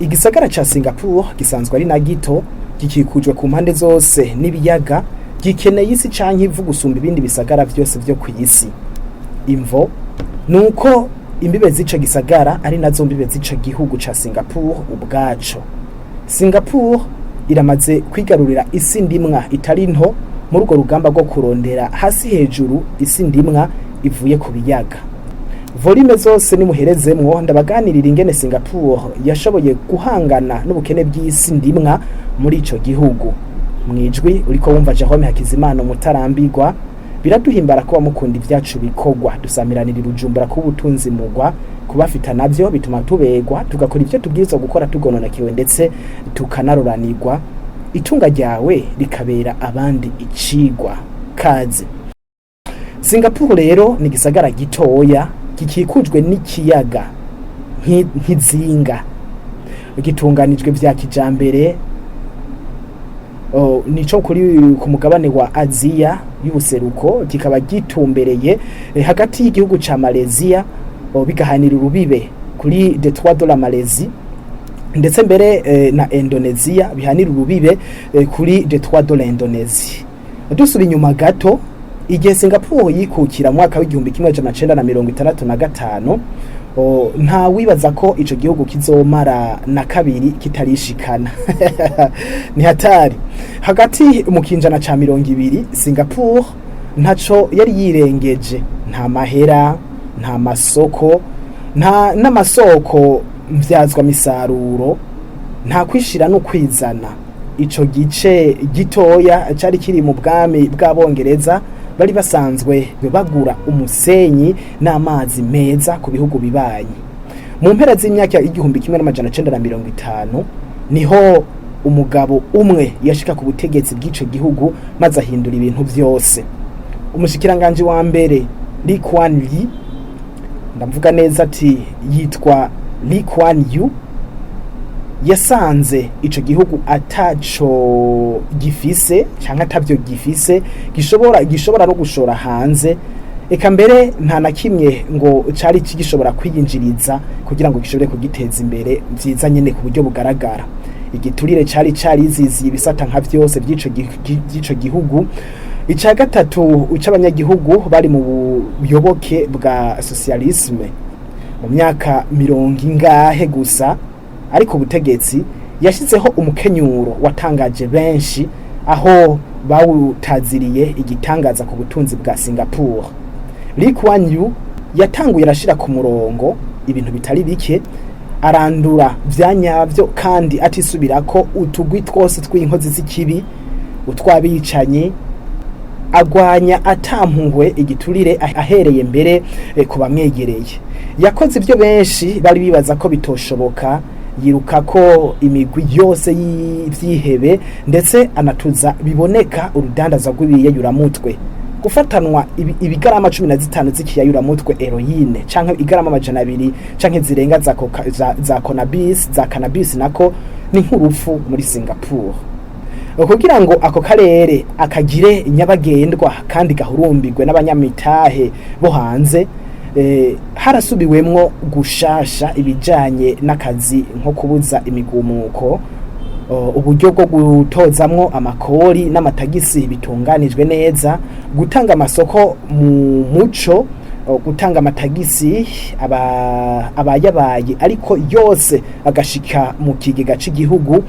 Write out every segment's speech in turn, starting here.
Igisagara ca Singapore gisanzwe ari na gito, gikikujwe ku mpande zose n'ibiyaga, gikeneye isi canke ivu gusumba ibindi bisagara vyose vyo kw'isi. Imvo nuko imbibe z'ico gisagara ari nazo mbibe z'ico gihugu ca Singapore ubwaco. Singapore iramaze kwigarurira isi ndimwa itari nto muri urwo rugamba rwo kurondera hasi hejuru isi ndimwa ivuye ku biyaga. Volume zose nimuherezemwo ndabaganirira ingene Singapore yashoboye guhangana n'ubukene bw'isi ndimwa muri ico gihugu. Mwijwi uriko wumva Jerome Hakizimana umutarambirwa, biraduhimbara kuba mukunda ivyacu bikorwa. Dusamiranira i Bujumbura kuba ubutunzi mugwa kubafita navyo bituma tubegwa, tugakora ivyo tubwirizwa gukora tugononokewe, ndetse tukanaroranirwa, itunga ryawe rikabera abandi icigwa. Kaze. Singapore rero ni igisagara gitoya gikikujwe n'ikiyaga nk'izinga, gitunganijwe vya kijambere. Oh, nico kuri ku mugabane wa Aziya y'ubuseruko, kikaba gitumbereye hagati y'igihugu ca Malaysia, oh, bigahanira urubibe kuri Détroit de la Malaisie, ndetse mbere na Indonesia bihanira urubibe kuri Détroit de l'Indonésie. Dusubira inyuma gato, igihe Singapore yikukira mu mwaka w'1965, oh, nta wibaza ko ico gihugu kizomara na kabiri kitarishikana. Ni hatari. Hagati mu kinjana ca 20, Singapore ntaco yari yirengeje: nta mahera, nta masoko, nta n'amasoko mvyazwa misaruro, nta kwishira no kwizana. Ico gice gitoya cari kiri mu bwami bw'Abongereza, bari basanzwe bagura umusenyi n'amazi meza ku bihugu bibanyi. Mu mpera z'imyaka 1950 niho umugabo umwe yashika ku butegetsi bw'ico gihugu, maze ahindura ibintu vyose. Umushikiranganje wa mbere Lee Kuan Yew, ndavuga neza ati yitwa Lee Kuan Yew, yasanze ico gihugu ataco gifise canke atavyo gifise gishobora no gushora hanze, eka mbere nta na kimwe ngo cari kigishobora kwiyinjiriza kugira ngo gishobore kugiteza imbere vyiza nyene ku buryo bugaragara. Igiturire cari cariziziye ibisata nka vyose vy'ico gihugu. Ica gatatu c'abanyagihugu bari mu buyoboke bwa socialisme. Mu myaka mirongo ingahe gusa ariko ubutegetsi, yashyizeho umukenyuro watangaje benshi, aho bawutaziriye igitangaza ku butunzi bwa Singapore. Lee Kuan Yew yatanguye arashira ku murongo ibintu bitari bike, arandura vya nyavyo kandi atisubirako utugwi twose tw'inkozi z'ikibi, utwabicanyi, agwanya atampuhwe igiturire, ahereye mbere ku bamwegereye. Yakoze ibyo benshi bari bibaza ko bitoshoboka, yiruka ko imigwi yose y'ivyihebe, ndetse anatuza biboneka urudandaza rw'ibiyayuramutwe. Gufatanwa ibigarama 15 z'ikiyayuramutwe heroine, canke igarama 200 canke zirenga za cannabis, za cannabis nako, ni nk'urupfu muri Singapore. Kugira ngo ako karere akagire nyabagendwa kandi gahurumbirwe n'abanyamitahe bo hanze, harasubiwemwo gushasha ibijanye n'akazi, nko kubuza imigumuko, uburyo bwo gutozamwo amakori n'amatagisi bitunganijwe neza, gutanga amasoko mu muco, gutanga amatagisi abayabaye ariko yose agashika mu kigega c'igihugu,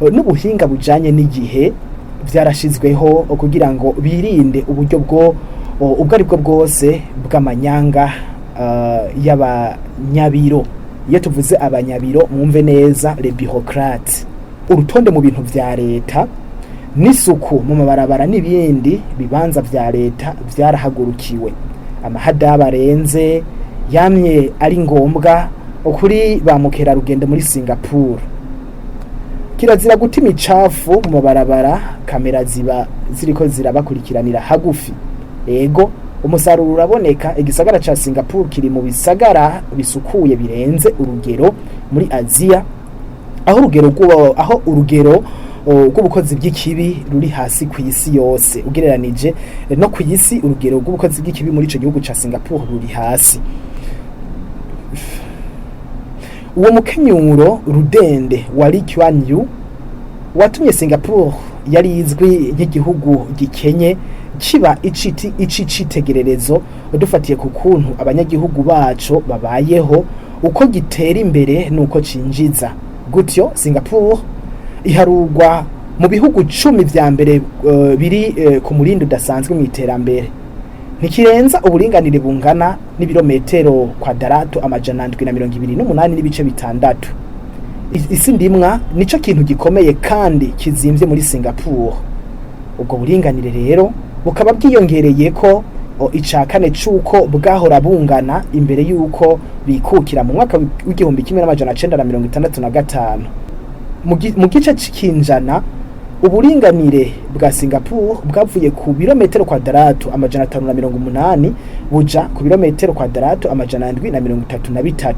n'ubuhinga bujanye n'igihe vyarashizweho kugira ngo birinde uburyo bwo ubwo aribwo bwose bw'amanyanga y'abanyabiro. Iyo tuvuze abanyabiro, mwumve neza les bureaucrates. Urutonde mu bintu vya leta n'isuku mu mabarabara n'ibindi bibanza vya leta vyarahagurukiwe. Amahadabu arenze yamye ari ngombwa kuri ba mukerarugendo muri Singapore. Kirazira guta imicafu mu mabarabara, kamera ziba ziriko zirabakurikiranira hagufi. Ego, umusaruro uraboneka. Igisagara ca Singapore kiri mu bisagara bisukuye birenze urugero muri Aziya, aho urugero rw'ubukozi bw'ikibi ruri hasi ku isi yose. Ugereranije no ku isi, urugero rw'ubukozi bw'ikibi muri ico gihugu ca Singapore ruri hasi. Uwo mukenyuro rudende wa Lee Kuan Yew watumye Singapore yari izwi nk'igihugu gikenye kiba iciti icitegererezo, dufatiye ku kuntu abanyagihugu baco babayeho, uko gitera imbere nuko cinjiza. Gutyo Singapore iharugwa mu bihugu 10 vya mbere biri ku murindi udasanzwe mu iterambere. Ntikirenza uburinganire bungana n'ibirometero kwadarato 728.6. Isi ndimwa nico kintu gikomeye kandi kizimvye muri Singapore. Ubwo buringanire rero bukaba bwiyongereye ko ica kane c'uko bwahora bungana imbere y'uko bikukira mu mwaka w'1965. Mu gice c'ikinjana, uburinganire bwa Singapore bwavuye ku birometero kwadarato 580 buja ku birometero kwadarato 733,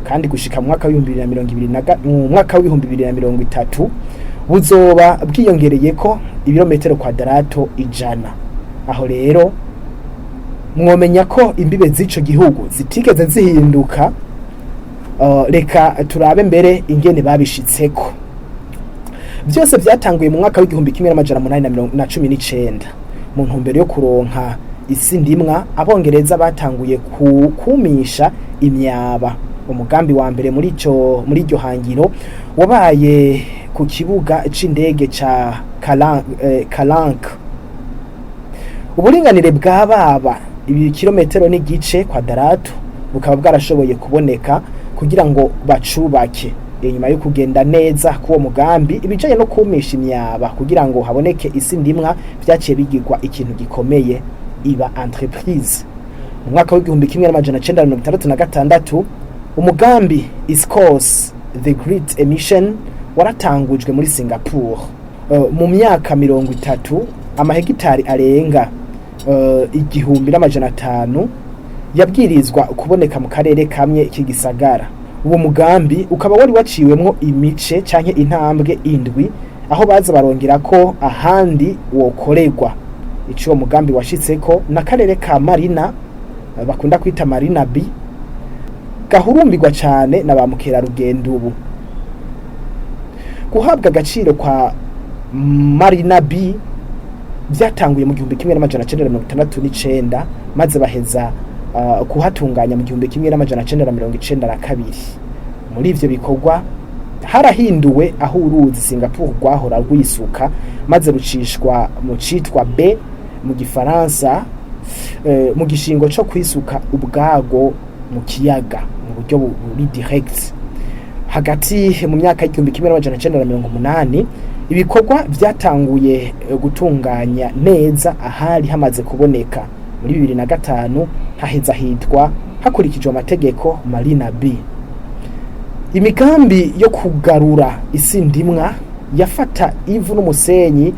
kandi gushika mu mwaka w'2020, mu mwaka w'2030 buzoba bwiyongereye ko ibirometero kwadarato 100. Aho rero mwomenya ko imbibe z'ico gihugu zitigeze zihinduka. Reka turabe mbere ingene babishitseko. Byose byatanguye mu mwaka w'1819 mu ntumbero yo kuronka isi ndimwa. Abongereza batanguye kumisha imyaba. Umugambi wa mbere muri iryo hangiro wabaye ku kibuga c'indege ca Kalank. Uburinganire bwa baba ibi kilometero n'igice kwadarato bukaba bwarashoboye kuboneka kugira ngo bacubake. Inyuma yo kugenda neza k'uwo mugambi, ibijanye no kumisha imyaba kugira ngo haboneke isi ndimwa vyaciye bigirwa ikintu gikomeye, iba entreprise. Mu mwaka w'1966 umugambi East Coast The Great Emission waratangujwe muri Singapore. Mu myaka 30 amahegitari arenga 1500 yabwirizwa kuboneka mu karere kamwe k'igisagara. Uwo mugambi ukaba wari waciwemwo imice canke intambwe indwi, aho baza barongera ko ahandi wokorerwa. Ico uwo mugambi washitseko n'akarere ka Marina, bakunda kwita Marina B, gahurumbirwa cane na ba mukerarugendo. Ubu guhabwa agaciro kwa Marina B byatanguye mu 1969, maze baheza kuhatunganya mu 1992. Muri ivyo bikorwa harahinduwe aho uruzi Singapore rwahora rwisuka, maze rucishwa mu citwa B mu gifaransa, mu gishingo co kwisuka ubwago mu kiyaga mu buryo buri direct. Hagati mu myaka y'1980 ibikorwa vyatanguye gutunganya neza ahari hamaze kuboneka. Muri 2005 haheza hitwa hakurikijwe amategeko Marina B. Imigambi yo kugarura isi ndimwa yafata ivu n'umusenyi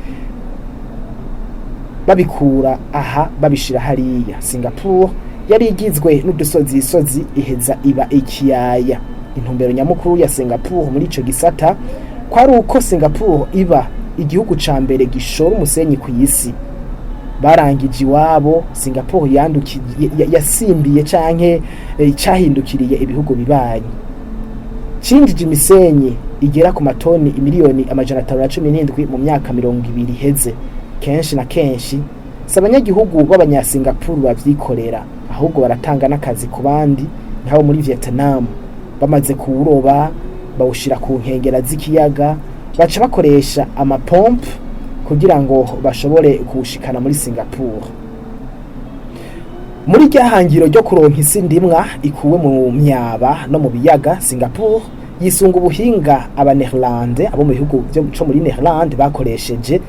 babikura aha babishira hariya. Singapore yari igizwe n'udusozi isozi, iheza iba ikiyaya. Intumbero nyamukuru ya Singapore muri ico gisata kwari uko Singapore iba igihugu ca mbere gishora umusenyi ku isi. Barangije iwabo, Singapore yasimbiye canke cahindukiriye ibihugu bibanyi. Cinjije imisenyi igera ku matoni imiliyoni 517 mu myaka 20 iheze. Kenshi na kenshi si abanyagihugu b'abanyasingapuru bavyikorera, ahubwo baratanga n'akazi ku bandi nk'abo muri Vietnam. Bamaze kuwuroba bawushira ku nkengera z'ikiyaga, baca bakoresha amapompe kugira ngo bashobore kuwushikana muri Singapore. Muri rya hangiro ryo kuronka isi ndimwa ikuwe mu myaba no mu biyaga, Singapore yisunga ubuhinga abanerlande abo mu bihugu byo muri Nerlande bakoresheje,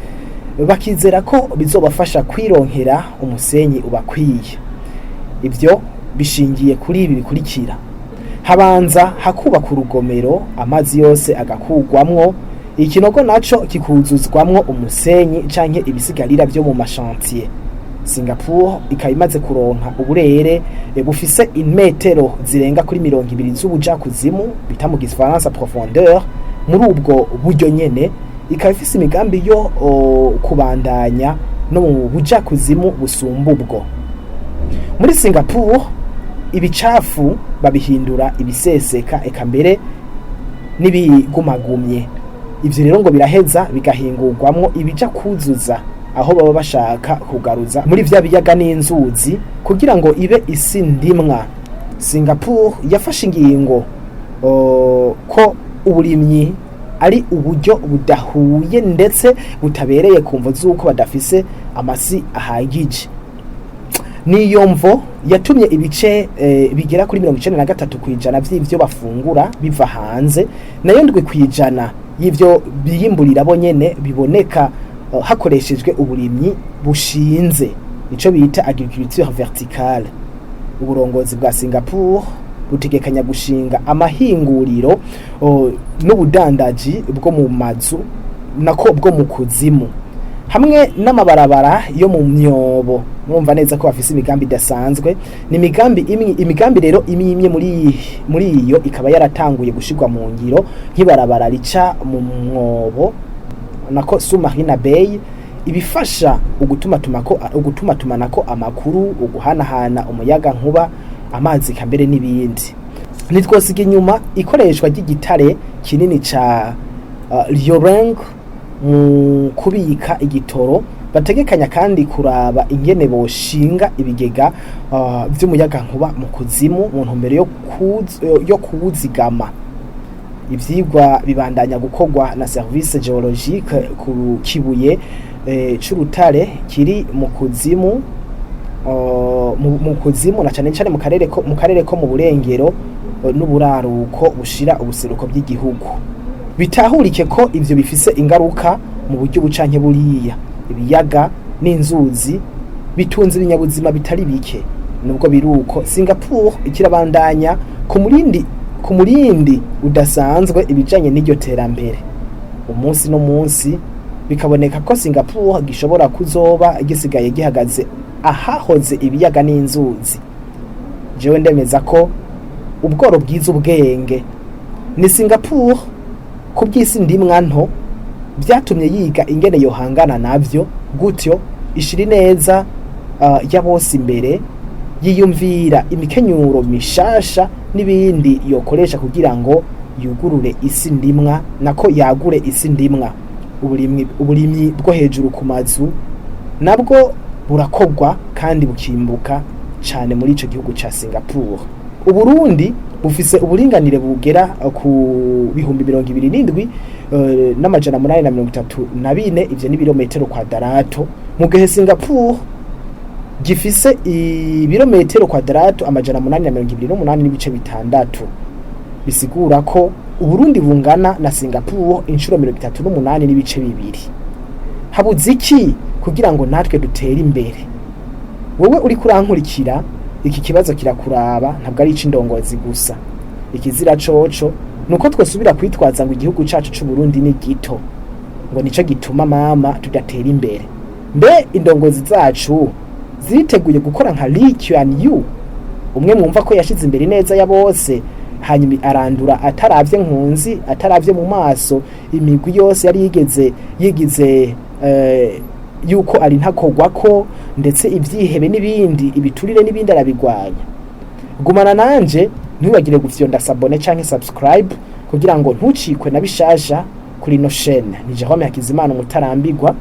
bakizera ko bizobafasha kwironkera umusenyi ubakwiye. Ibyo bishingiye kuri ibi bikurikira: habanza hakubaka urugomero, amazi yose agakugwamwo, ikinogo naco kikuzuzwamwo umusenyi canke ibisigarira vyo mu mashantiye. Singapore ikaba imaze kuronka uburere bufise imetero zirenga kuri 20 z'ubujakuzimu, bita mu gifaransa profondeur. Muri ubwo buryo nyene ikaba ifise imigambi yo kubandanya no mu bujakuzimu busumba ubwo. Muri Singapore Ibicafu babihindura ibiseseka, eka mbere n'ibigumagumye. Ivyo rero ngo biraheza bigahingurwamwo ibija kuzuza aho baba bashaka kugaruza muri vya biyaga n'inzuzi kugira ngo ibe isi ndimwa. Singapore yafashe ingingo ko uburimyi ari uburyo budahuye ndetse butabereye ku mvo z'uko badafise amasi ahagije. Niyo mvo yatumye ibice bigera kuri 93% vy'ivyo bafungura biva hanze, nayo 7% y'ivyo biyimburira bo nyene biboneka hakoreshejwe uburimyi bushinze, nico bita agriculture verticale. Uburongozi bwa Singapore butegekanya gushinga amahinguriro n'ubudandaji bwo mu mazu, nako bwo mu kuzimu, hamwe n'amabarabara yo mu myobo. Murumva neza ko bafise imigambi idasanzwe. Ni imigambi imwe, imigambi rero imwe imwe muri iyo ikaba yaratanguye gushirwa mu ngiro, nk'ibarabara rica mu mwobo, nako Submarine Bay, ibifasha ugutumatumanako amakuru, uguhanahana umuyaga nkuba, amazi kambere n'ibindi. Ntitwosiga inyuma ikoreshwa ry'igitare kinini ca Lioreng mu kubika igitoro. Bategekanya kandi kuraba ingene boshinga ibigega vy'umuyaga nkuba mu kuzimu mu ntumbero yo kuwuzigama. Ivyigwa bibandanya gukorwa na service géologique ku kibuye c'urutare kiri mu kuzimu, mu kuzimu, na cane cane mu karere ko mu burengero n'uburaruko bushira ubuseruko by'igihugu. Bitahurike ko ivyo bifise ingaruka mu buryo bucanke buriya. Ibiyaga n'inzuzi bitunze ibinyabuzima bitari bike. Nubwo biruko, Singapore ikirabandanya ku murindi udasanzwe ibijanye n'iryo terambere. Umunsi n'umunsi bikaboneka ko Singapore gishobora kuzoba gisigaye gihagaze ahahoze ibiyaga n'inzuzi. Jewe ndemeza ko ubworo bwiza ubwenge ni Singapore ku by'isi ndimwa nto byatumye yiga ingene yohangana navyo, gutyo ishira ineza ya bose imbere, yiyumvira imikenyuro mishasha n'ibindi yokoresha kugira ngo yugurure isi ndimwa, nako yagure isi ndimwa. Uburimyi bwo hejuru ku mazu nabwo burakorwa kandi bukimbuka cane muri ico gihugu ca Singapore. Uburundi bufise uburinganire bugera ku 27,834, ivyo ni ibirometero kwadarato, mu gihe Singapore gifise ibirometero kwadarato 828.6, bisigura ko Uburundi bungana na Singapore inshuro 38.2. Habuze iki kugira ngo natwe dutere imbere? Wowe uri kurankurikira, iki kibazo kirakuraba, ntabwo ari ic'indongozi gusa. Ikizira coco nuko twosubira kwitwaza ngo igihugu cacu c'u Burundi ni gito, ngo nico gituma mama tudatera imbere. Mbe indongozi zacu ziriteguye gukora nka Lee Kuan Yew, umwe mwumva ko yashize imbere neza ya bose, hanyuma arandura ataravye nkunzi, ataravye mu maso imigwi yose yari yigeze yigize yuko ari ntakogwako, ndetse ivyihebe n'ibindi, ibiturire n'ibindi arabigwanya? Gumana nanje, ntiwibagire gufyonda s'abonner canke subscribe kugira ngo ntucikwe na bishasha kuri ino chaîne. Ni Jerome Hakizimana umutarambirwa.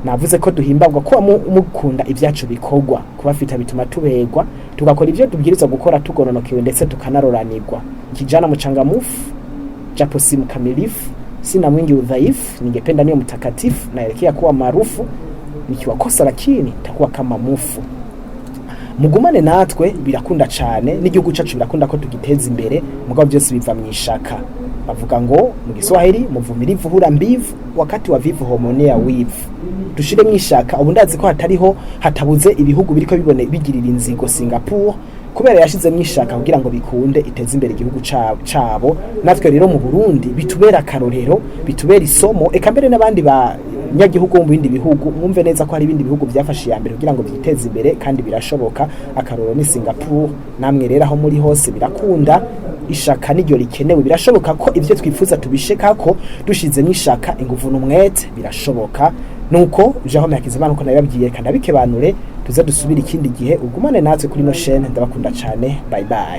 Navuze ko duhimbagwa kuba mukunda ibyacu bikorwa kubafita, bituma tuberwa tugakora ivyo tubwirizwa gukora tugononokewe, ndetse tukanaroranirwa. Kijana mchangamfu japo si mkamilifu, sina mwingi udhaifu, ningependa niwe mtakatifu, naelekea kuwa maarufu, nikiwakosa lakini takuwa kama mufu. Mugumane natwe, birakunda cane, n'igihugu cacu birakunda ko tugiteza imbere, mugabo byose biva mu ishaka. Bavuga ngo mu Giswahili: "Mvumilivu hula mbivu, wakati wa vivu huonea wivu." Dushiremwo ishaka. Ubu ndazi ko hatariho hatabuze ibihugu biriko bibone bigirira inzigo Singapore kubera yashizemwo ishaka kugira ngo bikunde iteze imbere igihugu cabo. Natwe rero mu Burundi bitubera akarorero, bitubera isomo, eka mbere n'abandi banyagihugu bo mu bindi bihugu mwumve neza ko hari ibindi bihugu byafashe iya mbere kugira ngo byiteze imbere, kandi birashoboka. Akarorero ni Singapore. Namwe rero aho muri hose birakunda, ishaka niryo rikenewe. Birashoboka ko ivyo twifuza tubishekako dushizemo ishaka, inguvu n'umwete, birashoboka. Nuko Jerome Hakizimana, uko nabibabwiye, kandi abikebanure. Tuze dusubire ikindi gihe, ugumane natwe kuri ino chaîne. Ndabakunda cane, bye bye.